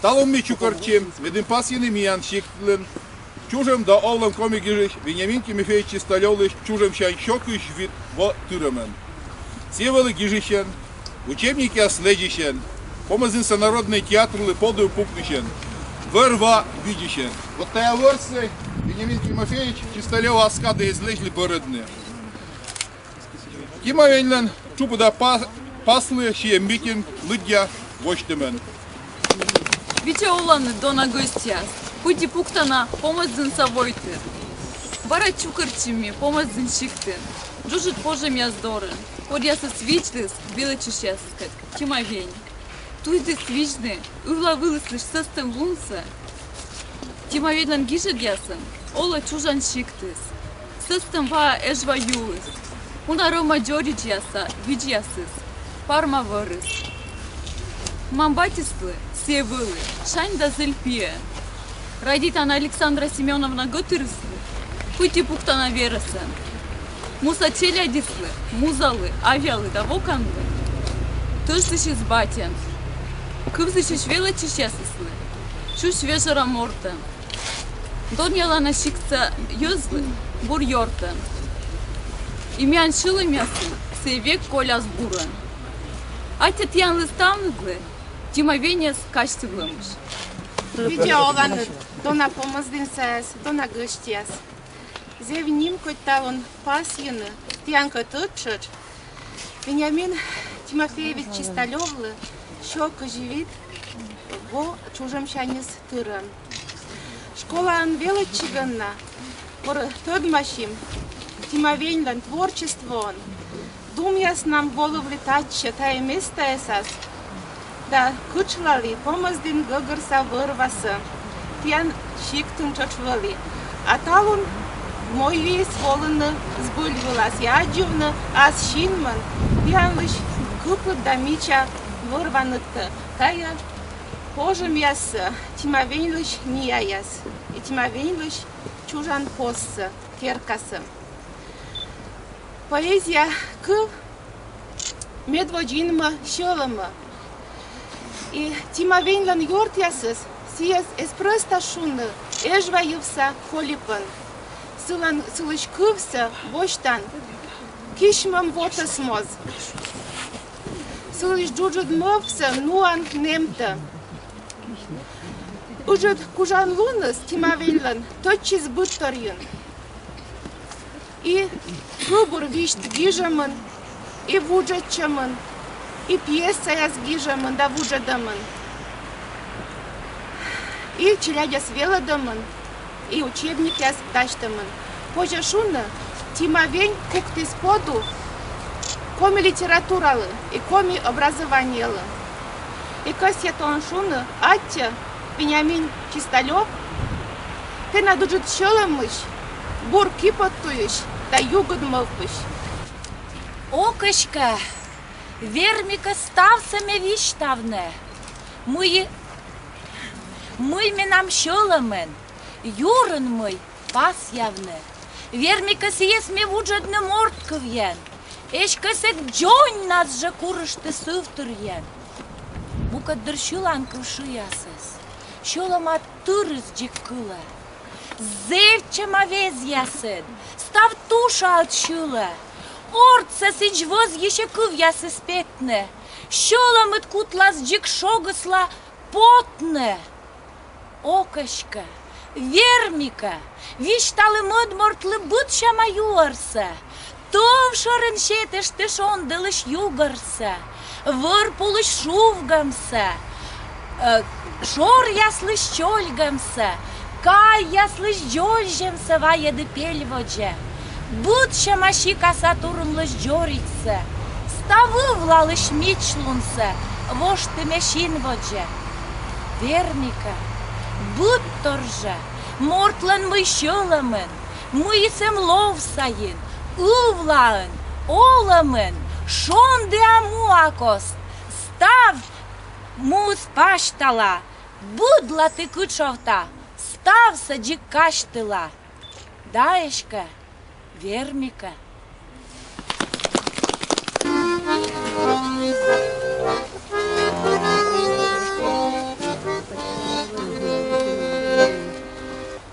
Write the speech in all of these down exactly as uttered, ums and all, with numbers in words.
Талун ми чукӧртчим, медым пасйыны миян сиктлӧн чужӧм да овлӧм коми гижысь Вениамин Тимофеевич Чисталёвлысь чужӧмсянь сё кызь вит во тырӧмӧн. Сійӧ вӧлі гижысьӧн, учебникъяс лэдзысьӧн, Помӧсдінса народнӧй театрлы подув пуктысьӧн, вӧр-ва видзысьӧн. Вот тайӧ вӧрсӧ Вениамин Тимофеевич Чисталёв ас кадӧ эз лэдзлы бӧрӧдны. Тима Веньлӧн тшупӧда па-, паслы сійӧ митинг лыддя восьтӧмӧн. Видза оланныд, дона гӧсьтъяс, пыдди пуктана Помӧсдінса войтыр. Бара чукӧртчим ми Помӧсдін сиктын, джуджыд пожӧмъяс дорын, кодъясӧс видзліс велӧдчысьяскӧд Тима Вень. Туйдіс видзны ывла вылыслысь сӧстӧм лунсӧ. Тима Веньлӧн гижӧдъясын олӧ чужан сиктыс, сӧстӧм ваа Эжва юыс, уна рӧма дзоридзьяса видзьясыс, Парма вӧрыс. Мам-батьыслы сійӧ вӧлі шань да зіль пиӧ. Радейтана Александра Семёновна гӧтырыслы, пыдди пуктана верӧсӧн. Муса челядьыслы, музалы, авъялы да воканлы тӧждысьыс батьӧн. Кывзысьысь велӧдчысьясыслы сюсь вежӧра мортӧн. Донъялана сиктса йӧзлы бур ёртӧн. И миян сьӧлӧмъясын сійӧ век коляс бурӧн. Аттьӧ тіянлы ставныдлы Тима Веньӧс казьтывлӧмысь. Видза оланныд, дона Помӧсдінсаяс, дона гӧсьтъяс. Зэв нимкодь талун пасйыны тіянкӧд тшӧтш Вениамин Тимофеевич Чисталёвлы сё кызь вит во чужӧмсяньыс тырӧм. Школаын велӧдчигӧн на, мый тӧдмасим Тима Веньлӧн творчествоӧн, думъяснам волывлі татчӧ тайӧ местаясас да кытшлалі Помӧсдін гӧгӧрса вӧр-васӧ, тіян сиктын тшӧтш вӧлі. А талун мойвиис волыны збыль вылас и аддзывны ас синмӧн тіянлысь кыпыд да мича вӧр-ваныдтӧ. Тайӧ пожӧмъяс Тима Веньлысь нияяс и Тима Веньлысь чужан поссӧ, керкасӧ. Поэзия кыв медводз инмӧ сьӧлӧмӧ. И Тима Веньлӧн ёртъясыс сійӧс эз прӧста шуны Эжва йывса колипӧн. Сылӧн, сылысь кывсӧ босьтан кисьмӧм вотӧс моз. Сылысь джуджыд мӧвпсӧ нуан нэмтӧ. Ыджыд кужанлуныс Тима Веньлӧн тӧдчис быдторйын. И кывбур висьт гижӧмын, и вуджӧдчӧмын, и пьесаяс гижӧмын да вуджӧдӧмын, и челядьӧс велӧдӧмын, и учебникъяс дасьтӧмын. Позьӧ шуны, Тима Вень пуктіс подув коми литературалы и коми образованиелы. И кӧсъя тон шуны аттьӧ, Вениамин Чисталёв, тэнад ыджыд сьӧлӧмысь, бур киподтуйысь да югыд мӧвпысь. О, кыськӧ! Вермикӧ ставсӧ ме висьтавны, мый, мый менам сьӧлӧмын, юрын мый пасъявны. Вермикӧ сійӧс ме вуджӧдны морт кывйӧн, эськӧ сэк дзоньнас жӧ курышті сывтырйӧн. Мукӧддыр сьыланкыв шыясыс сьӧлӧма тырыс дзик кылӧ. Зэвтчӧма везъясыд, став тушаыд сьылӧ. Ортсӧ сідз вӧзйысьӧ кывъясыс петны, сьӧлӧмыд кутлас дзик шогысла потны. Ок эськӧ, вермикӧ, висьталы мӧд мортлы быдсяма юӧрсӧ. Тӧв шӧрын сетышті шонділысь югӧрсӧ, вӧр пулысь шувгӧмсӧ, э, шоръяслысь чольгӧмсӧ, кайяслысь дзользьӧмсӧ вайӧді пель водзӧ. Быдсяма сикаса турунлысь дзоридзсӧ, став ывлалысь мичлунсӧ вошті ме син водзӧ. Вермикӧ, быдтор жӧ, мортлӧн мый сьӧлӧмын, мыйыс эм лов сайын, ывлаын, олӧмын, шондіа-муа кост, став муыс пасьтала, быдлаті кытшовта, ставсӧ дзик казьтыла. Да эськӧ, вермикӧ.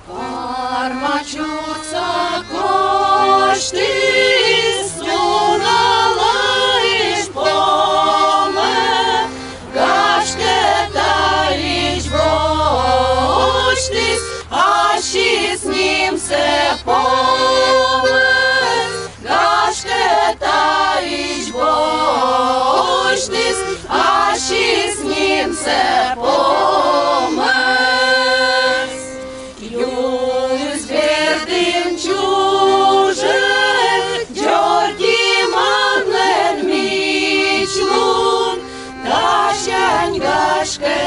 Карма чурса косьтіс суналысь помӧ, гашкӧ, таысь босьтіс ассьыс нимсӧ помӧс. Гашкӧ, таысь босьтіс ассьыс нимсӧ помӧс. Юыс бердын чужӧ Дзордиманлӧн мичлун, тасянь, гашкӧ,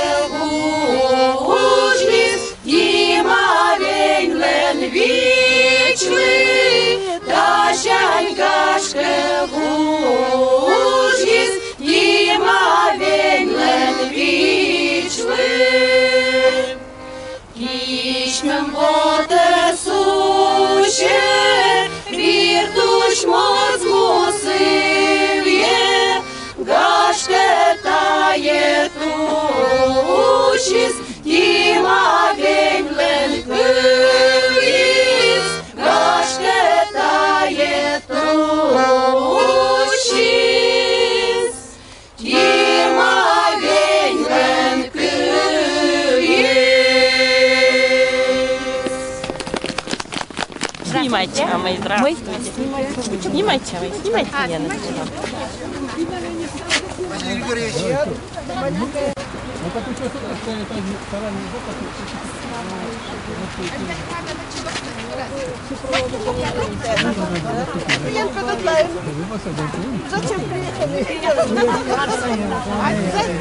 гужйис Дима веньлӧн вичлы, тасянь, гашкӧ, гужйис Дима веньлӧн вичлы. Кисьмӧм вотӧ сусьӧ, вир тусь моз му сывйӧ, гашкӧ, тайӧ тусьыс Дима веньлӧн кывйыс, гашкӧ, тайӧ тусьыс Дима веньлӧн кывйыс. Снимайте, мама, и здравствуйте. Снимайте, мама, снимайте меня, Лена. Василий Григорьевич. Зачем приехали?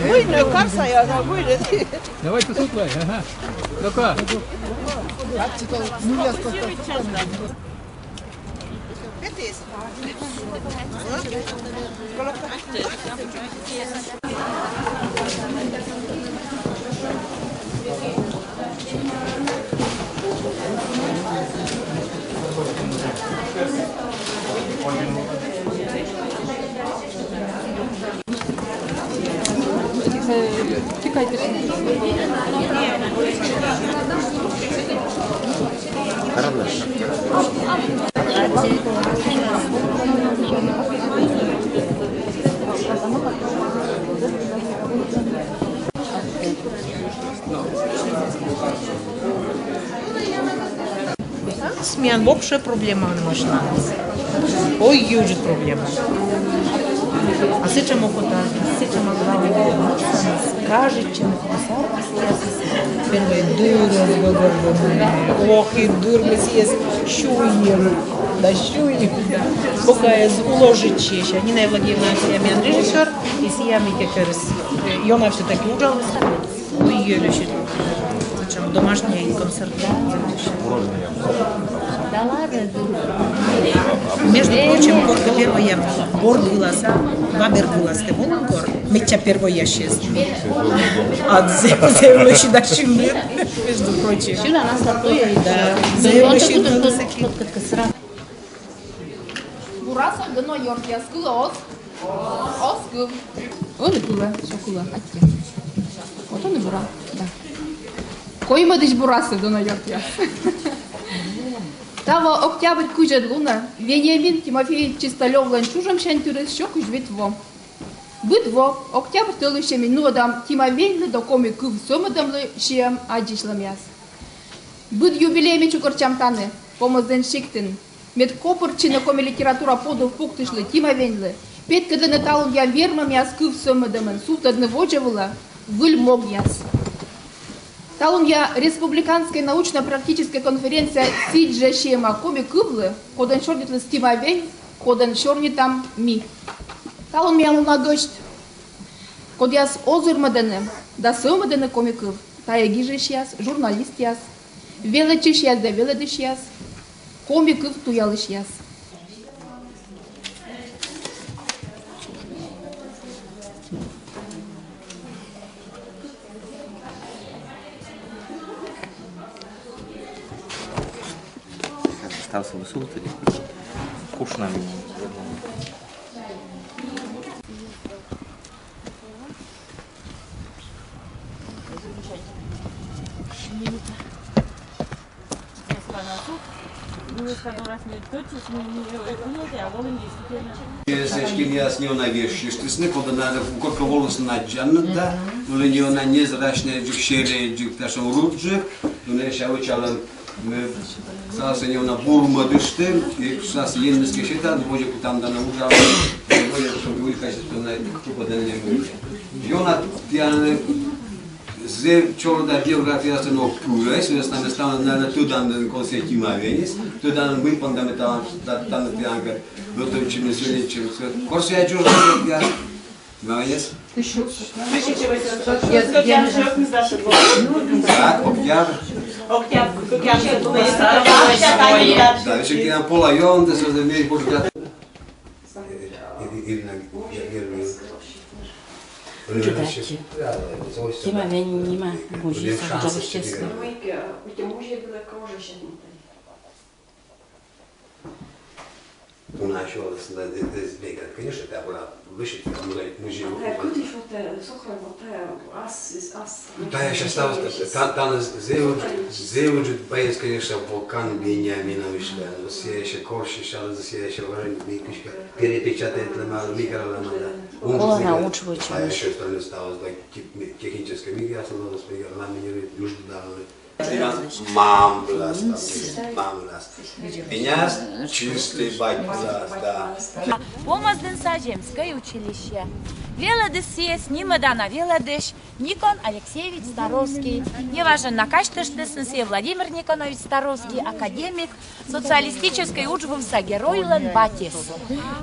Выйны, Карсая, она выйны. Давайте сюда, ага. Ну-ка. Миян вообще проблема нин машинаыс. Ой, юджык проблема. А сэтшӧм окота, сэтшӧм главное, кажется, первой дыр, ох, и дыр, мы сійӧс сюйим, да сюйим, да. Пока эз уложитчы. Нина Евлогиевна, сійӧ миян режиссёр, и сійӧ мыйкӧ керис. Ёна всё-таки уджаліс. Ой, еле сидит. Домашний концерт. Между прочим, кор первойя борд вылас, а, ва берд вылас тэ волін кор, медся первойясез. А зэв, зэв лӧсьыд синмыд, между прочим. Сюда нас. Да, зэв лӧсьыд синмыд. Бур асыв, дона ёртъяс, кылӧ оз? Оз кыв. Ӧні кылӧ, всё кылӧ, аттьӧ. Вот он и бура, да. Коймӧдысь бур асыв, дона ёртъяс. Таво октябрь кызьӧд лунӧ Вениамин Тимофеевич Чисталёвлӧн чужӧмсянь тырис сё кызь вит во. Быд во, октябрь тӧлысьӧ ми нуӧдам Тима Веньлы да коми кыв сӧмӧдӧмлы сиӧм аддзысьлӧмъяс. Быд юбилей ми чукӧртчам тані, Помӧздін сиктын. Мед копыртчыны коми литература подув пуктысьлы Тима Веньлы, петкӧдлыны талунъя вермӧмъяс кыв сӧмӧдӧмын, сувтӧдны водзӧ вылӧ выль могъяс. Талунъя республиканскӧй научно-практическӧй конференция сідзжӧ сиӧма коми кывлы, кодӧн сёрнитліс Тима Вень, кодӧн сёрнитам ми. Талун миян уна гӧсьт, кодъяс озырмӧдӧны да сӧмӧдӧны коми кыв, тайӧ гижысьяс, журналистъяс, велӧдчысьяс да велӧдысьяс, коми кыв туялысьяс. Ставсӧ бы сувтӧдім. Кушнам. Эськӧ миян неуна вежсьыштісны, коді на кокӧ волісны на аддзанныд да, вӧлі неуна незрачнӧйджык, серӧйджык, татшӧм руджык, но сэсся вӧчалам, э, ставсӧ неуна бурмӧдыштім, и ставсӧ енныс кӧ сетам, водзӧ кутам тані уджавны, водзӧ кутам уджавны, кутам тані. Ёна тіян зэв чорыда биографияыс нин ог кылӧй, сы вӧсна мый ставныс, наверно, тӧданныд, кӧні сійӧ Тима Веньыс, тӧданныд, мый понда ми тані, та-, тані тіянкӧд гӧтовтчим, звӧнитчим. Кор сійӧ чужан, я, Тима Веньыс? Так, октябрь. Октябрь, октябрь. Да, ещё тіян пола ёнтӧ, сійӧ зэв мед кужга. Ирина Георгиевна. Чудачи. Тима Вень нима музей содержит, естественно. Уна ещё раз, да, да, да, конечно, это была высший музей, музей. Тая кыдзи вот, э, сохран, вот, э, ас, ас. Тая сейчас ставыс, та-, тані зэв, зэв ыджыд боец, конечно, Вокан Вениаминович, да. Но сійӧ ещё корсьӧ, сейчас сійӧ ещё выражение, ми кыдзкӧ перепечатайтлам, ми каралам, да. Он же всегда, а ещё остальное ставыс, да, тип-, техническое, ми ясно, но успех ламинирует, юждалны. Мам вылас, мам вылас. Пеняс чистый бать вылас, да. Помӧздінса земскӧй училище. Велӧдіс сійӧс нимӧдана велӧдысь Никон Алексеевич Старовский. Неважӧн на казьтыштісны, сійӧ Владимир Никонович Старовский, академик, Социалистическӧй Удж вывса геройлӧн батьыс.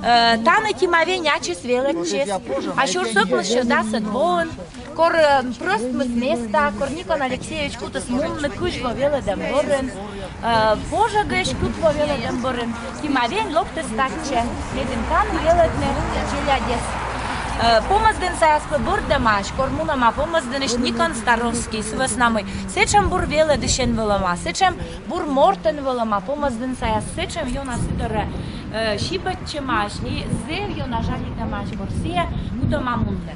Э, тані Тима Вень ачыс велӧдчис. А сюрс ӧкмыссё дасӧд воын, кор, э, прӧстмис места, кор Никон Алексеевич кутіс мунны кызь во велӧдӧм бӧрын, э, пожӧгысь кык во велӧдӧм бӧрын, Тима Вень локтіс татчӧ, медым тані велӧдны челядьӧс. Э, Помӧздінсаяс пӧ бӧрдӧмаӧсь, кор мунӧма Помӧздінысь Никон Старовский, сы вӧсна мый сэтшӧм бур велӧдысьӧн вӧлӧма, сэтшӧм бур мортӧн вӧлӧма. Помӧздінсаяс сэтшӧм ёна сы дорӧ, э, сибӧдчӧмаӧсь и зэв ёна жалитӧмаӧсь, кор сійӧ кутӧма мунны.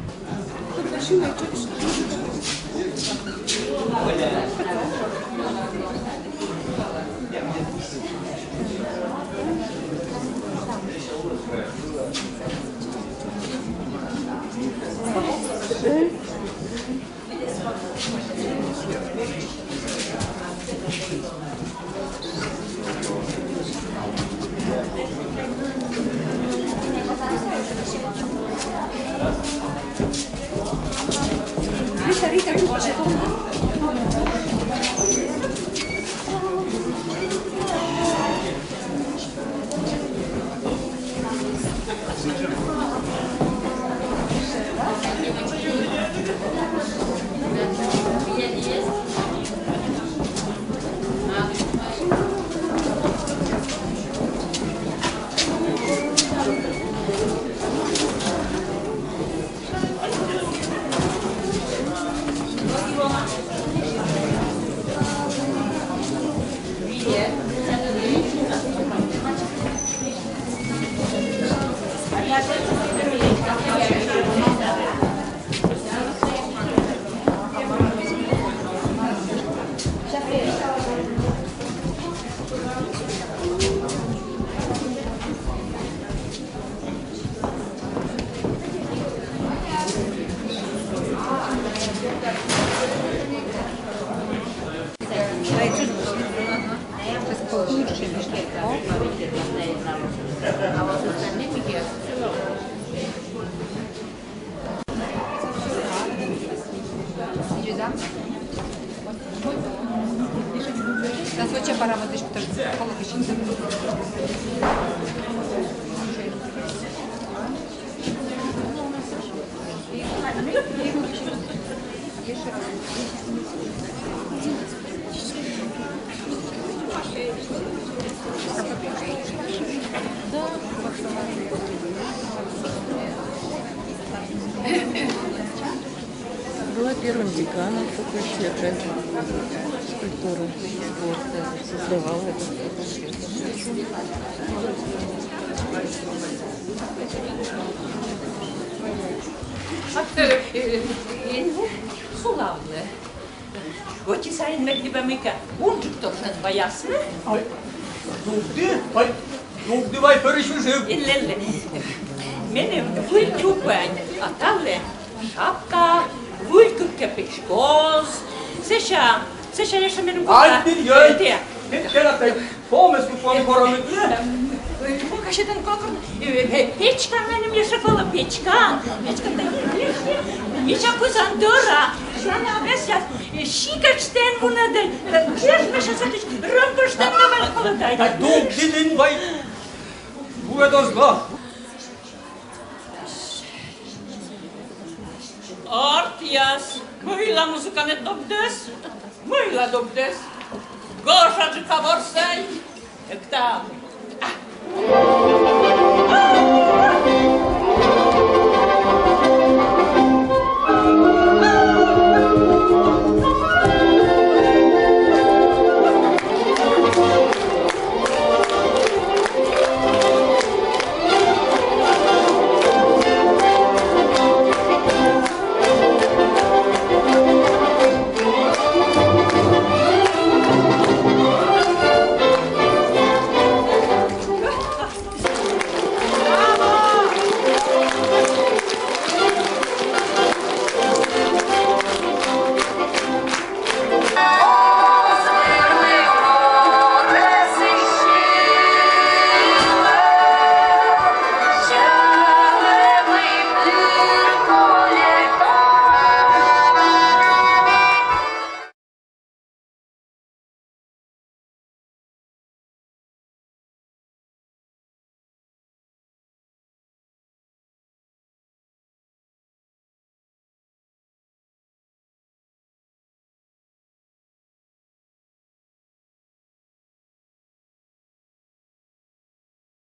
Нас вообще пора водичку тоже. Была первым деканом факультета скульптуры и спорта, создавала этот факультет. Аттӧ, э, э, ну, сулавны. Ӧти сайын мед либӧ мыйкӧ унджык торсӧн ваясны. Ай, дугды, ай, дугды вай пӧрысь выжыв. Илле-илле. Меным выль чупӧнь, а талун шапка, выль кык кепеч коз. Сэсся, сэсся ещӧ меным... Ай, пирйӧй! Тэ, тэ, тэ, тэ. Помес купон коронит, не? Ой, кӧсъян кокор, э, э, печка меным ещӧ колӧ, печка. Печка да, мися, пызан дӧра. Сяна весяс, э, сикӧтш тэн мунӧдӧ, э, кежмӧсьӧс сэтысь рӧмпӧштӧм на вал колӧ тай. Да дугды нин вай. Бура дозло. Артмияс, мыйла музыканэд догдіс? Мыйла догдіс? Гожаджыка ворсӧй. Эктам.